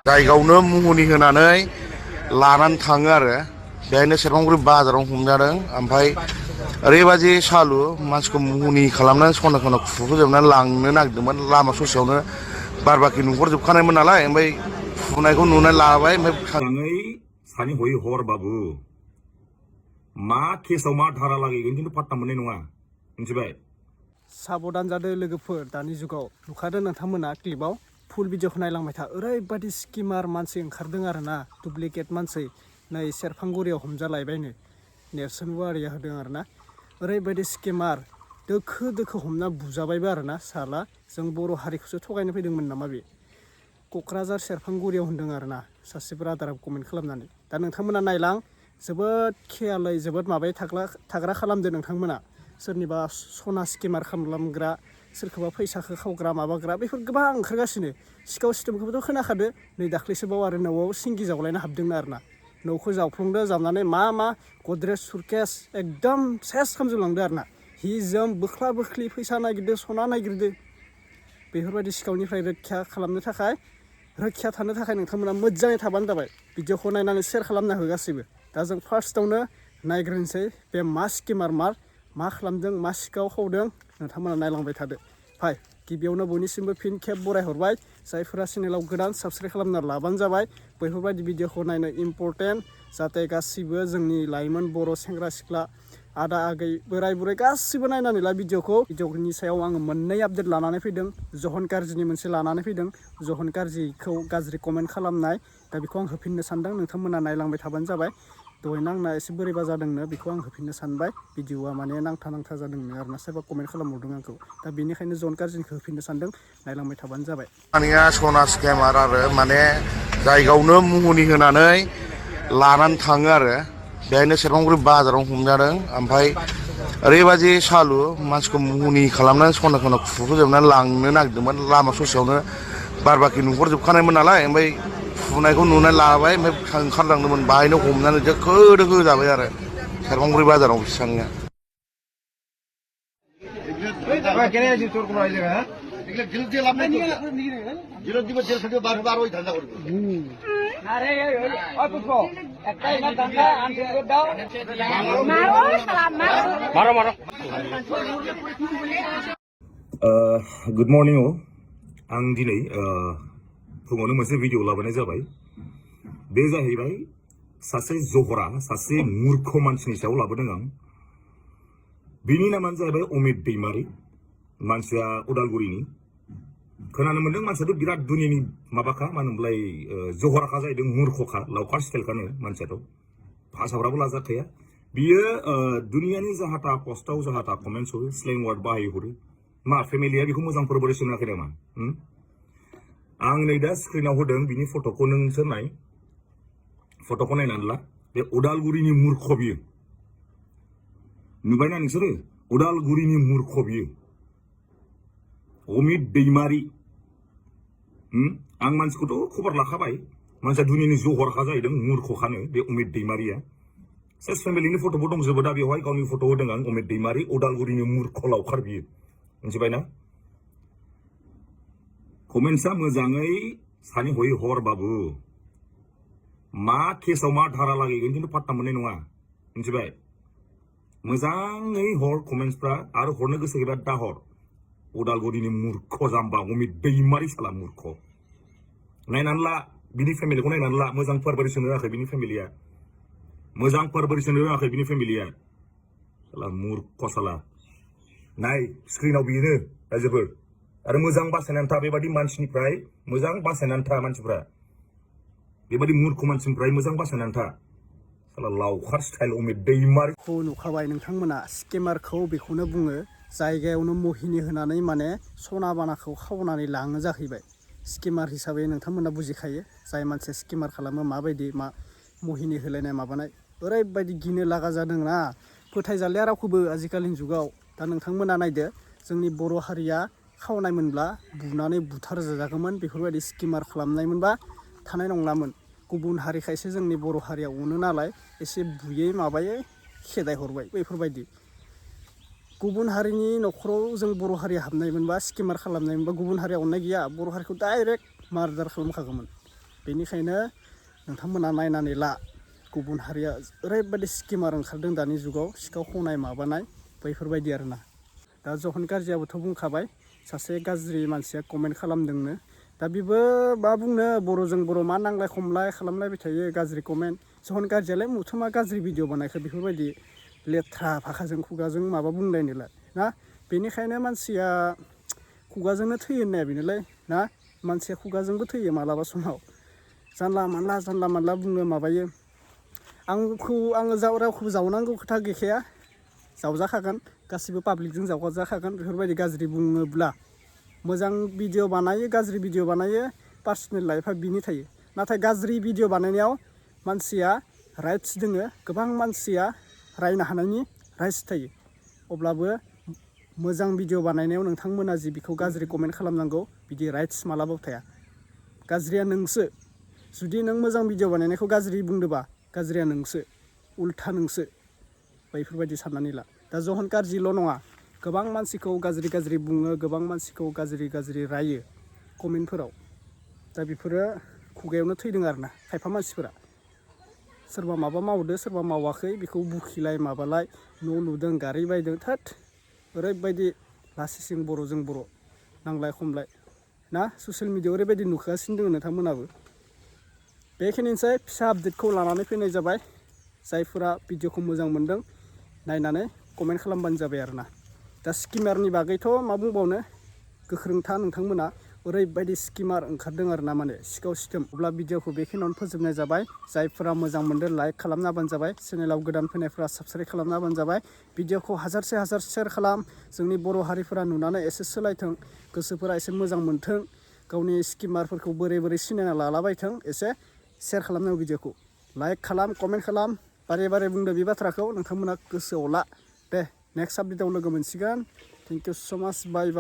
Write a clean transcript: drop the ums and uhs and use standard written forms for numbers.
जायगायावनो मुहुनि होनानै लानानै थाङो आरो बेहायनो सेरफांगुरि बाजाराव हमजादों। ओमफ्राय ओरैबायदि सालु मानसिखौ मुहुनि खालामनानै सना सना खुहोजोबनानै लांनो नागिरदोंमोन। लामा ससेयावनो बार बाखि नुहरजोबखानायमोन नालाय, ओमफ्राय फुनायखौ नुनानै लाबाय। ओमफ्राय सानि हयै हरबाबो मा केसाव मा धारा लागायगोन खिन्थु पात्ता मोननाय नङा, मिथिबाय? साबधान जादो लोगोफोर, दानि जुगाव नुखादों नोंथांमोना क्लिपाव फुल भिडिअखौ नायलांबाय था। ओरैबायदि स्किमार मानसि ओंखारदों आरो ना, डुप्लिकेट मानसि नै सेरफांगुरियाव हमजालायबायनो नेरसोन वारिया होदों आरो ना। ओरैबायदि स्किमार दोखो दोखो हमना बुजाबायबो आरो ना। साला जों बर' हारिखौसो थगायनो फैदोंमोन नामा बे? क'क्राझार सेरफांगुरियाव होनदों आरो ना सासे ब्रादारा कमेन्ट खालामनानै। दा नोंथांमोना नायलां, जोबोद खेयालै जोबोद माबायै थाग्रा खालामदो नोंथांमोना। सोरनिबा सना स्किमार खालामग्रा, सोरखौबा फैसाखौ खावग्रा माबाग्रा, बेफोर गोबां ओंखारगासिनो। सिखाव सिस्टेमखौबोथ' खोनाखादो, नै दाख्लैसो बाव आरो न'आव सिंगि जावलायना हाबदोंनो आरो ना। न'खौ जावफ्लंदो, जावनानै मा गद्रेज सुरकेस एकदम सेस खालामजोबलांदो आरो ना। हि जोम बोख्ला बोख्लि फैसा नागिरदो, सना नागिरदो। बेफोरबायदि सिखावनिफ्राय रैखा थानो थाखाय नोंथांमोना मोजाङै थाबानो जाबाय। भिडिअखौ नायनानै शेयार खालामना हो गासैबो। दा जों फार्स्टआवनो नायग्रोनोसै बे मा स्किमार मा खालामदों, मा सिखाव खावदों, नोंथांमोना नायलांबाय थादो। फाय गिबियावनो बयनिसिमबो फिन खेब बरायहरबाय। जायफोरा चेनेलाव गोदान साबस्क्राइब खालामना लाबानो जाबाय। बेफोरबायदि भिडिअखौ नायनो इम्परटेन्ट, जाहाथे गासिबो जोंनि लाइमोन बर' सेंग्रा सिख्ला, आदा आगै, बोराय बुरै गासिबो नायनानै ला भिडिअनि सायाव आङो मोननै आपडेट लानानै फैदों। जहन गारजिनि मोनसे लानानै फैदों, जहन गारजिखौ गाज्रि कमेन्ट खालामनाय, दा बेखौ आं होफिननो सानदों। नोंथांमोना नायलांबाय थाबानो जाबाय। दहायनो आंना एसे बोरैबा जादोंनो, बेखौ आं होफिननो सानबाय। भिडिअआ माने नांथा जादोंनो आरो ना, सोरबा कमेन्ट खालामहरदों आंखौ। दा बेनिखायनो जहन गारजिनिखौ होफिननो सानदों, नायलांबाय थाबानो जाबाय। मानिया सना स्केमार आरो माने जायगायावनो मुहुनि होनानै लानानै थाङो आरो बेहायनो सेरफांगुरि बाजाराव हमजादों। ओमफ्राय ओरैबायदि सालु मानसिखौ मुहुनि खालामनानै सना सना खुहोजोबनानै लांनो नागिरदोंमोन। लामा ससेयावनो बार बाखि नुहरजोबखानायमोन नालाय, ओमफ्राय फुनायखौ नुनानै लाबाय। ओमफ्राय ओंखारलांदोंमोन, बाहायनो हमनानै दोखो दोखो जाबाय आरो सेरफांगुरि बाजाराव बिसांनिया। Good morning all। आं दिनै फुङावनो मोनसे भिडिअ लाबोनाय जाबाय। बे जाहैबाय सासे जहरा, सासे मूर्ख मानसिनि सायाव लाबोदों आं। बिनि नामानो जाहैबाय अमित दैमारि। मानसिया उदालगुरिनि। खोनानो मोन्दों मानसियाथ' बिराद दुनियानि माबाखा, मा होनोमोनलाय, जहराखा जाहैदों, मूर्खखा, लावखार स्टाइलखानो मानसियाथ'। भाषाफ्राबो लाजाखाया। बियो दुनियानि जाहाथा पस्टआव जाहाथा कमेन्ट्स हरो, स्लें वार्ड बाहायहरो। मा फेमिलिया बेखौ मोजां प्रिपारेसन होआखै नामा? आं नै दा स्क्रिनाव होदों बिनि फट'खौ, नोंसोर नाय। फट'खौ नायनानै ला। बे उदालगुरिनि मूर्ख बियो। नुबायना नोंसोरो? उदालगुरिनि मूर्ख बियो, अमित दैमारि। आं मानसिखौथ' खबर लाखाबाय। मानसिया दुनियानि जहरखा जाहैदों, मूर्खखानो बे अमित दैमारिया। सेस फेमिलिनि फट'बो दंजोबो दा बेवहाय, गावनि फट' होदों आं। अमित दैमारि उदालगुरिनि मूर्ख लावखार बियो, मिथिबायना? कमेन्ट्सआ मोजाङै सानि हयै हरबाबो मा केसाव मा धारा लागायगोन खिन्थु पात्ता मोननाय नङा, मिथिबाय? मोजाङै हर कमेन्ट्सफ्रा, आरो हरनो गोसो गैबा दा हर। उदालगुरिनि मूर्ख जाम्बा अमित दैमारि साला मूर्ख। नायनानै ला, बिनि फेमिलिखौ नायनानै ला। मोजां प्रिपारेसन होआखै बिनि फेमिलिया। मोजां प्रिपारेसन होआखै बिनि फेमिलिया। साला मूर्ख साला। नाय स्क्रिनाव बेनो रायजोफोर। आरो मोजां बासायनानै था बेबादि मानसिनिफ्राय, मोजां बासायनानै था मानसिफ्रा। बेबादि मूर्ख मानसिनिफ्राय मोजां बासायनानै था। साला लावखार स्टाइल अमित दैमारि। नुखाबाय नोंथांमोना, स्किमारखौ बेखौनो बुङो। जायगायावनो मुहिनि होनानै माने सना बानाखौ खावनानै लाङो जाहैबाय। स्किमार हिसाबै नोंथांमोना बुजिखायो, जाय मानसिया स्किमार खालामो माबायदि मुहिनि होलायनाय माबानाय। ओरैबायदि गिनो लागा जादों ना, फोथायजालिया रावखौबो आजिखालिनि जुगाव। दा नोंथांमोना नायदो, जोंनि बर' हारिया खावनायमोनब्ला बुनानै बुथारजागौमोन। बेफोरबायदि स्किमार खालामनायमोनबा थानाय नंलामोन। गुबुन हारिखायसो जोंनि बर' हारिया अनो नालाय, एसे बुयै माबायै खेदाय हरबाय। बेफोरबायदि गुबुन हारिनि न'खराव जों बर' हारिया हाबनायमोनबा, स्किमार खालामनायमोनबा, गुबुन हारिया अननाय गैया, बर' हारिखौ डाइरेक्ट मार्डार खालामखागौमोन। बेनिखायनो नोंथांमोना नायनानै ला गुबुन हारिया ओरैबायदि स्किमार ओंखारदों दानि जुगाव सिखाव खावनाय माबानाय बैफोरबायदि आरोना दा जहन गारजियाबोथ' बुंखाबाय सासे गाज्रि मानसिया कमेन्ट खालामदोंनो दा बेबो मा बुंनो बर'जों बर' मा नांलाय खमलाय खालामलायबाय थायो गाज्रि कमेन्ट जहन गारजियालाय मुथ' मा गाज्रि भिडिअ बानायखो बेफोरबायदि लेथ्रा भाखाजों खुगाजों माबा बुंलायनोलाय ना बेनिखायनो मानसिया खुगाजोंनो थैयो होननाया बेनोलाय ना मानसिया खुगाजोंबो थैयो मालाबा समाव जानला मानला बुङो माबायो आङो रावखौबो जावनांगौ खोथा गैखाया जावजाखागोन गासिबो पाब्लिकजों जावजाखागोन बेफोरबायदि गाज्रि बुङोब्ला मोजां भिडिअ बानायो गाज्रि भिडिअ बानायो पार्सनेल लाइफआ बिनि थायो नाथाय गाज्रि भिडिअ बानायनायाव मानसिया राइट्स दोङो गोबां मानसिया रायनो हानायनि राइट्स थायो अब्लाबो मोजां भिडिअ बानायनायाव नोंथांमोना जि बिखौ गाज्रि कमेन्ट खालामनांगौ बिदि राइट्स मालाबाबो थाया गाज्रिया नोंसो जुदि नों मोजां भिडिअ बानायनायखौ गाज्रि बुंदोंबा गाज्रिया नोंसो उल्था नोंसो बैफोरबायदि साननानै ला दा जहन गाज्रिल' नङा गोबां मानसिखौ गाज्रि बुङो गोबां मानसिखौ गाज्रि रायो कमेन्टफोराव दा बेफोरो खुगायावनो थैदों आरोना खायफा मानसिफोरा सोरबा माबा मावदो सोरबा मावाखै बेखौ बुखिलाय माबालाय न' लुदों गारि बायदों थोद ओरैबायदि लासिसिं बर'जों बर' नांलाय खमलाय ना ससियेल मिडियायाव ओरैबायदि नुगासिनो दङ नोंथांमोनाबो बेखिनिसै फिसा आपडेटखौ लानानै फैनाय जाबाय जायफोरा भिडिअखौ मोजां मोनदों नायनानै कमेन्ट खालामबानो जाबाय आरोना दा स्किमारनि बागैथ' मा बुंबावनो गोख्रोंथा नोंथांमोना ओरैबायदि स्किमार ओंखारदों आरोना माने सिखाव सिथोम अब्ला भिडिअखौ बेखिनियावनो फोजोबनाय जाबाय जायफोरा मोजां मोनदों लाइक खालामना होबानो जाबाय चेनेलाव गोदान फैनायफोरा साबस्क्राइब खालामना होबानो जाबाय भिडिअखौ हाजारसे शेयार खालाम जोंनि बर' हारिफोरा नुनानै एसे सोलायथों गोसोफोरा एसे मोजां मोनथों गावनि स्किमारफोरखौ बोरै सिनायना लालाबायथों एसे शेयार खालामनांगौ भिडिअखौ लाइक खालाम कमेन्ट खालाम बारे बुंदो बे बाथ्राखौ नोंथांमोना गोसोआव ला दे नेक्स्ट आपडेटआव लोगो मोनसिगोन थेंक इउ स' माच बाय